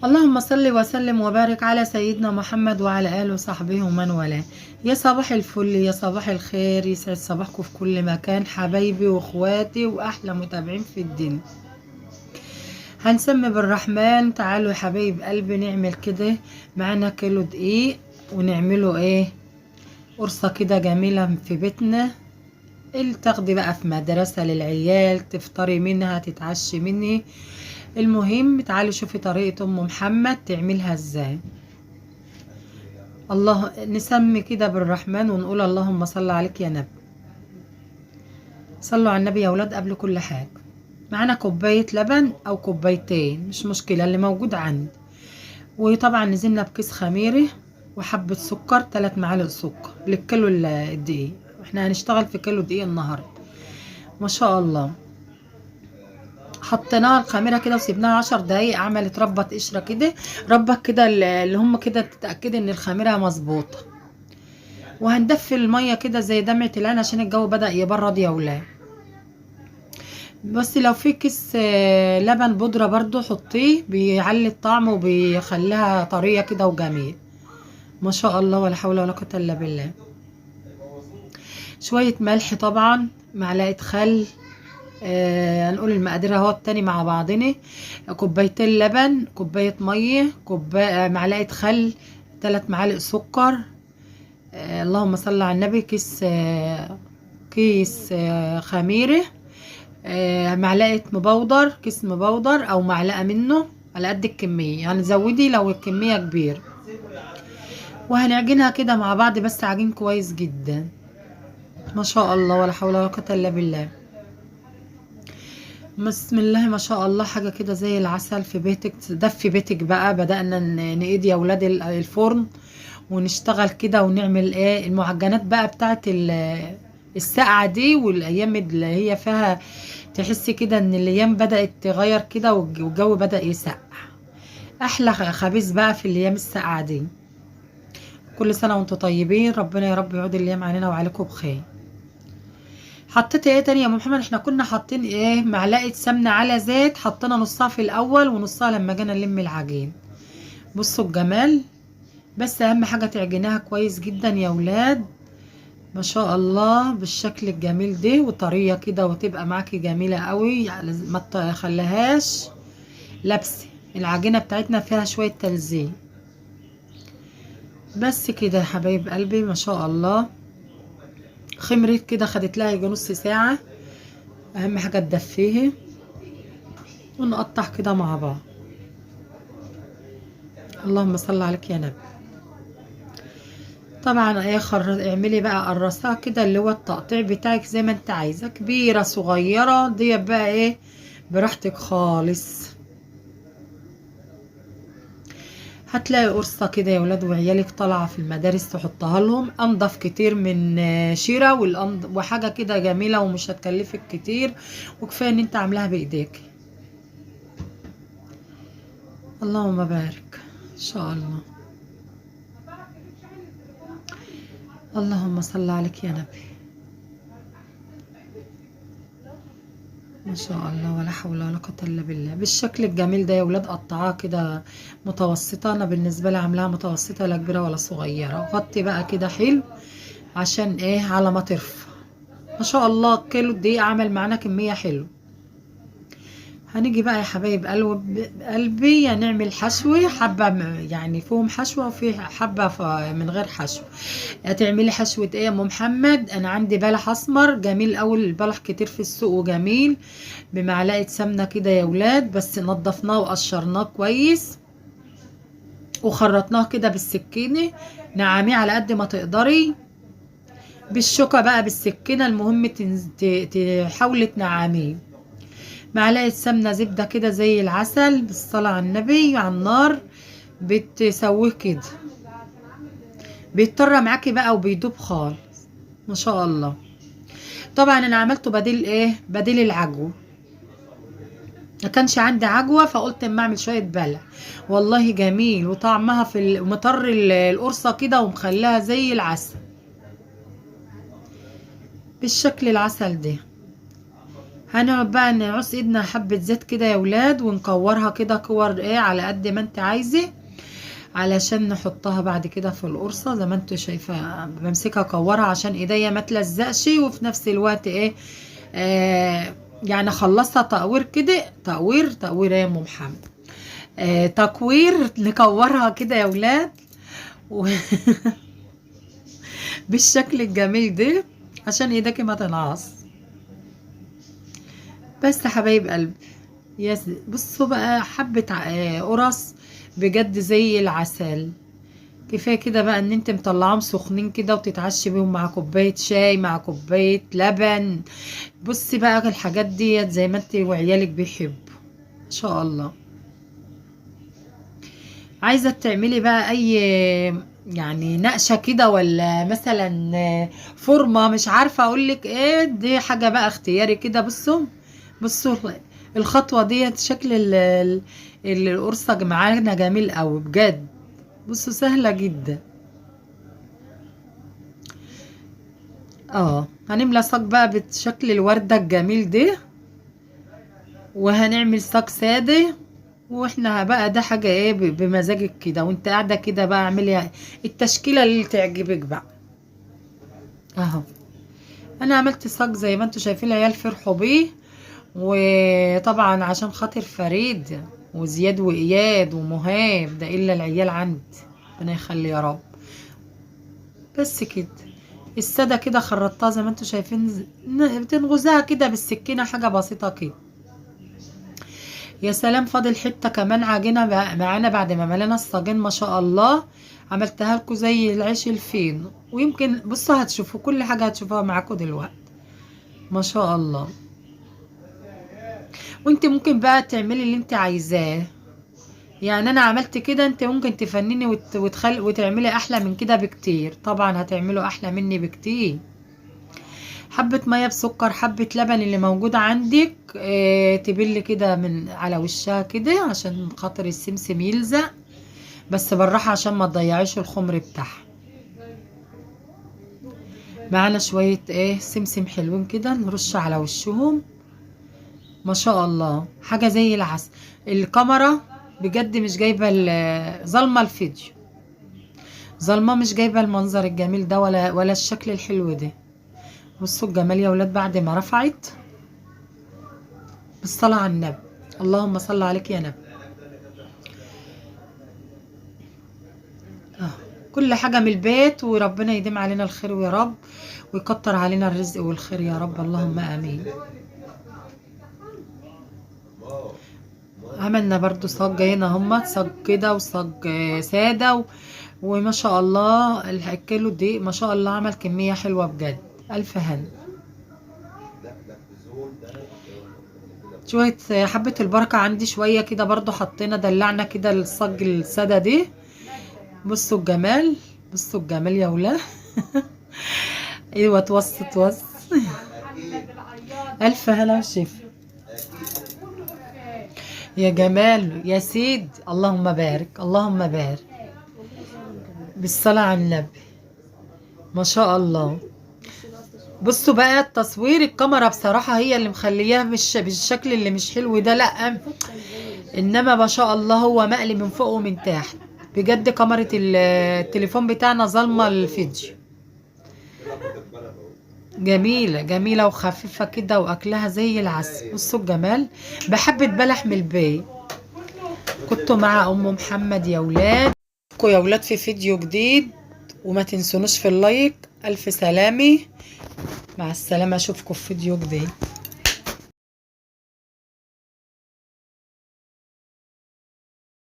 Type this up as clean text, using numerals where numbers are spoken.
اللهم صل وسلم وبارك على سيدنا محمد وعلى آله وصحبه ومن والاه. يا صباح الفل، يا صباح الخير، يسعد صباحكم في كل مكان حبايبي واخواتي واحلى متابعين في الدنيا. هنسمي بالرحمن. تعالوا يا حبايب قلبي نعمل كده، معانا كيلو دقيق ونعمله ايه، قرصة كده جميلة في بيتنا، اللي تاخدي بقى في مدرسة للعيال، تفطري منها تتعشي مني. المهم تعالوا شوفي طريقة ام محمد تعملها ازاي. الله، نسمي كده بالرحمن ونقول اللهم صل عليك يا نبي. صلوا على النبي يا ولاد قبل كل حاجة. معانا كوباية لبن او كوبايتين مش مشكلة اللي موجود عندي، وطبعا نزلنا بكيس خميري وحبة سكر، 3 معالق سكر للكيلو الدقيق. احنا هنشتغل في كيلو دقيق النهارده ما شاء الله. حطيناها الخميره كده وسيبناها 10 دقايق، عملت ربط قشرة كده، ربط كده اللي هم كده، تتاكدي ان الخميره مظبوطة. وهندفي المية كده زي دمعه العين عشان الجو بدا يبرد يا ولاد. بس لو في كيس لبن بودره برضو حطيه، بيعلي الطعم وبيخليها طرية كده وجميل ما شاء الله، ولا حول ولا قوة الا بالله. شوية ملح طبعا، معلقه خل، هنقول المقادير اهو التاني مع بعضنا. كوبايتين لبن، كوباية مية، كوباية، معلقه خل، 3 معالق سكر، اللهم صل على النبي، كيس خميره، معلقه مبودر، كيس مبودر او معلقه منه على قد الكمية، يعني زودي لو الكمية كبيرة. وهنعجنها كده مع بعض، بس عجين كويس جدا ما شاء الله، ولا حول ولا قوة الا بالله. بسم الله ما شاء الله، حاجة كده زي العسل في بيتك. دفي بيتك بقى. بدأنا نقيد يا ولاد الفرن ونشتغل كده ونعمل ايه المعجنات بقى بتاعت السقعة دي، والايام اللي هي فيها تحسي كده ان الايام بدأت تغير كده والجو بدأ يسقع. احلى خبيز بقى في الايام الساقعة دي. كل سنة وانتم طيبين، ربنا يا رب يعود الايام علينا وعليكم بخير. حطيت ايه تاني يا ام محمد؟ احنا كنا حاطين ايه، معلقه سمنه على زيت، حطينا نصها في الاول ونصها لما جينا نلم العجين. بصوا الجمال. بس اهم حاجة تعجناها كويس جدا يا ولاد ما شاء الله بالشكل الجميل ده، وطريه كده وتبقى معاكي جميلة قوي، يعني ما تخليهاش لبسه. العجينة بتاعتنا فيها شوية تلزيق بس كده يا حبايب قلبي ما شاء الله. خمرت كده، خدت لها يجي نص ساعة. اهم حاجة تدفيها ونقطع كده مع بعض. اللهم صل عليك يا نبي. طبعا ايه، اعملي بقى قرصها كده اللي هو التقطيع بتاعك زي ما انت عايزه، كبيرة صغيرة دي بقى ايه براحتك خالص. هتلاقي قرصة كده يا ولاد وعيالك طالعه في المدارس تحطها لهم، انضف كتير من شيره وحاجه كده جميلة ومش هتكلفك كتير، وكفاية ان انت عاملاها بايديك. اللهم بارك ان شاء الله. اللهم صل عليك يا نبي. ما شاء الله ولا حول ولا قوة الا بالله. بالشكل الجميل ده يا ولاد قطعاها كده متوسطه، انا بالنسبة لي عاملاها متوسطه، لا كبيرة ولا صغيرة. غطي بقى كده حلو عشان ايه على ما ترفع. ما شاء الله كيلو الدقيق عمل معانا كمية حلوة. هنيجي بقى يا حبايب قلبي هنعمل حشوه، حبه يعني فيهم حشوه وفي حبه من غير حشو. هتعملي حشوه ايه يا ام محمد؟ انا عندي بلح اسمر جميل قوي، البلح كتير في السوق وجميل، بمعلقه سمنه كده يا ولاد، بس نضفناه وقشرناه كويس وخرطناه كده بالسكينة، نعميه على قد ما تقدري بالشوكة بقى بالسكينة، المهم تحاولي تنعميه. معلقه سمنه زبدة كده زي العسل بالصلاة على النبي على النار، بتسويه كده بيضطر معاكي بقى وبيدوب خالص ما شاء الله. طبعا انا عملته بديل ايه، بديل العجوه، ما كانش عندي عجوه فقلت اما اعمل شوية بلح، والله جميل وطعمها في مطر القرصه كده ومخليها زي العسل بالشكل العسل ده. هنقعد بقى نعص ايدنا حبة زيت كده يا ولاد، ونكورها كده كور ايه على قد ما انت عايزة، علشان نحطها بعد كده في القرصة. زي ما انتوا شايفة بمسكها كورها عشان ايديا ما تلزقش، وفي نفس الوقت ايه يعني خلصها تقوير كده، تقوير تقوير يا ام محمد، تكوير، نكورها كده يا ولاد بالشكل الجميل ده عشان ايدك ما تنعص. بس حبايب قلبي بصوا بقى حبة قرص بجد زي العسل. كفاية كده بقى ان انت مطلعاهم سخنين كده وتتعشي بيهم مع كوباية شاي مع كوباية لبن. بصي بقى الحاجات ديت زي ما انت وعيالك بيحبوا ان شاء الله. عايزة تعملي بقى اي يعني نقشة كده، ولا مثلا فورمة، مش عارفة اقولك ايه، دي حاجة بقى اختياري كده. بصوا الخطوة ديت شكل القرصة معانا جميل قوي بجد. بصوا سهلة جدا. هنملى صاج بقى بشكل الوردة الجميل ده، وهنعمل صاج سادة. واحنا بقى ده حاجة ايه بمزاجك كده، وانت قاعدة كده بقى اعملي التشكيلة اللي تعجبك بقى. اهو انا عملت صاج زي ما انتوا شايفين، العيال فرحوا بيه. وطبعا عشان خاطر فريد وزياد واياد ومهاب، ده الا العيال عندي ربنا يخلي يا رب. بس كده السادة كده خرطتها زي ما انتوا شايفين، بتنغزها كده بالسكينة، حاجة بسيطة كده. يا سلام، فاضل حتة كمان عجينة معانا بعد ما ملينا الصاجين ما شاء الله. عملتها لكم زي العيش الفين، ويمكن بصوا هتشوفوا كل حاجة هتشوفوها معاكم دلوقتي ما شاء الله. وانت ممكن بقى تعملي اللي انت عايزاه، يعني انا عملت كده، انت ممكن تفنني وتعملي احلى من كده بكتير. طبعا هتعملوا احلى مني بكتير. حبة مية بسكر، حبة لبن اللي موجود عندك، تبل كده من على وشها كده عشان خاطر السمسم يلزق، بس بالراحة عشان ما تضيعيش الخمر بتاعها. معانا شوية سمسم حلوين كده نرش على وشهم ما شاء الله، حاجة زي العسل. الكاميرا بجد مش جايبة ظلمة الفيديو، ظلمة مش جايبة المنظر الجميل ده ولا الشكل الحلو ده. بصوا الجمال يا ولاد بعد ما رفعت، بالصلاة على النبي، اللهم صل عليك يا نبي. كل حاجة من البيت، وربنا يديم علينا الخير يا رب، ويكتر علينا الرزق والخير يا رب، اللهم امين. عملنا برضو صاج هنا اهمت، صاج كده وصاج سادة وما شاء الله الكيلو دي ما شاء الله عمل كمية حلوة بجد، ألف هنا. شوية حبة البركة عندي شوية كده برضو حطينا، دلعنا كده الصاج السادة دي. بصوا الجمال، بصوا الجمال يا ولاد. ايوه توص توص، ألف هنا وشفا يا جمال يا سيد، اللهم بارك اللهم بارك، بالصلاة على النبي ما شاء الله. بصوا بقى التصوير، الكاميرا بصراحة هي اللي مخلياه مش بالشكل اللي مش حلو ده، لا انما ما شاء الله هو مقلي من فوق ومن تحت بجد. كاميرا التليفون بتاعنا ظلمة الفيديو. جميلة جميلة وخفيفة كده واكلها زي العسل. بصوا الجمال، بحبة بلح من البيت. كنت مع ام محمد يا ولاد، يا ولاد في فيديو جديد، وما تنسونوش في اللايك. الف سلامة، مع السلامة، اشوفكم في فيديو جديد.